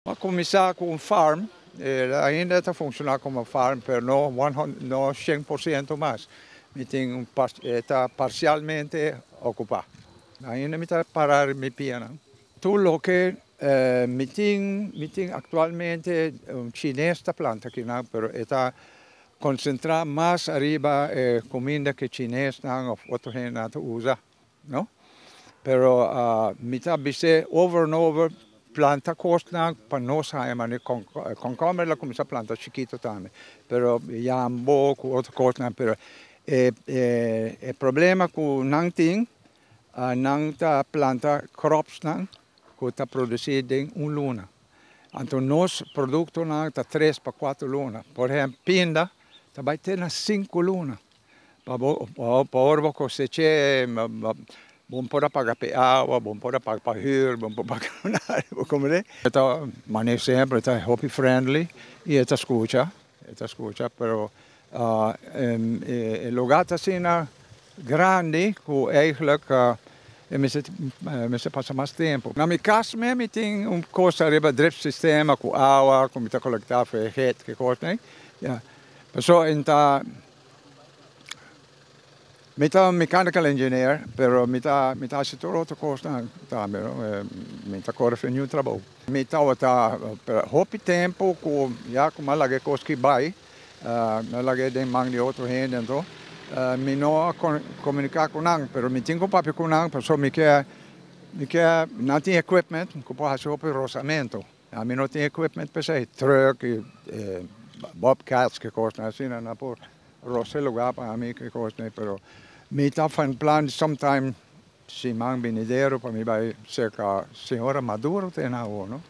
A kuminsá ku un farm, ainda ta funshoná komo farm, pero no 100, no 100% mas. Mi tin un ta parsialmente okupá. Ainda mi ta para mi pianan. Tur loke mi tin aktualmente un chines ta planta akinan, pero ta konsentrá mas ariba kuminda ku chinesnan òf otro hende ta usa, no? Pero mi ta bis'é over and over, planta kosnan pa nos haña, komkomber el a kuminsá planta chikitu tambe, pero yambo ku otro kosnan, pero e problema ku nan tin, nan ta planta crops nan ku ta produsí den un luna. Anto nos produktonan ta 3 pa 4 luna. Por ehèmpel, pinda ta bai te na 5 luna. Pa ora bo kosech'é, bo no por paga pa awa, bo no por paga pa huur, bo no por paga nada, komprondé? Ta manera semper, ta hopi friendly i e ta skucha, e ta skucha, pero e lugá ta asina grandi ku eigenlijk mi pasa mas tempu. Na mi kas mes mi tin un kos ariba drip sistema ku awa, ku mi ta kolektá pa het, ku kos, ne? Ja. So, anto, mi ta mechanical engineer, pero mi ta hasi tur otro kos tambe, no? Mi ta kore for niun trabou. Mi ta hopi tempu ku ya ku m'a laga kos ku bai, m'a laga den man di otro hende anto. Mi no a komuniká ku nan, pero mi tin ku papia ku nan, pasobra mi ke nan tin equipment ku por hasi hopi rosamentu. Mi no tin equipment pa esei, truck, bobcats, ku kos asina, nan por rosa lugá pa mi, ku kos, pero mi ta van plan sometime siman benidero pa mi bai serka señora Maduro te na no?